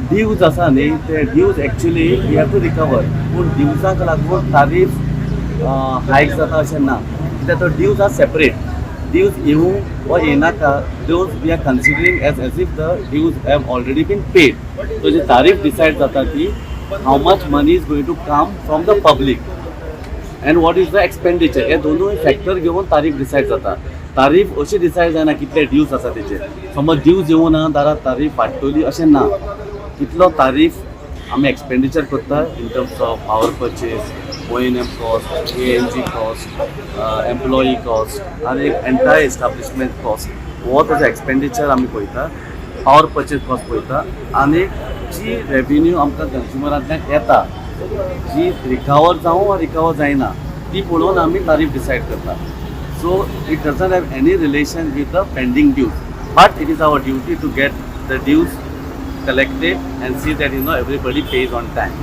Dues आसा न्ही, ते dues actually we have to recover, पूण ड्यूजाक लागून तारीफ हायक जाता अशें ना, कित्याक तो ड्यूज are separate. Dues येवूं वा येनाका, dues we are considering as if the dues have already been paid. So ji tariff decide जाता ती how much money is going to come from the public and what is the expenditure, हे दोनूय factor घेवन तारीफ decide जाता. तारीफ अशी decide जायना कितले ड्यूज आसा तेचेर. समज ड्यूज येवना जाल्यार तारीफ वाडटली अशें ना. कितलो तारीफ आमी एक्सपेंडिचर करता in terms of power purchase, O&M cost, ANG cost, employee cost आनी एंटायर एस्टाब्लिशमेंट कॉस्ट, हो ताजो एक्सपेंडिचर आमी पळयता, पावर पर्चेस कॉस्ट पळयता आनी जी रेवेन्यू आमकां कंज्युमरांतल्यान येता, जी रिकवर जावं वा रिकवर जायना, ती पळोवन आमी तारीफ डिसायड करता. So it doesn't have any relation with the pending dues, but it is our duty to get the dues collected and see that everybody pays on time.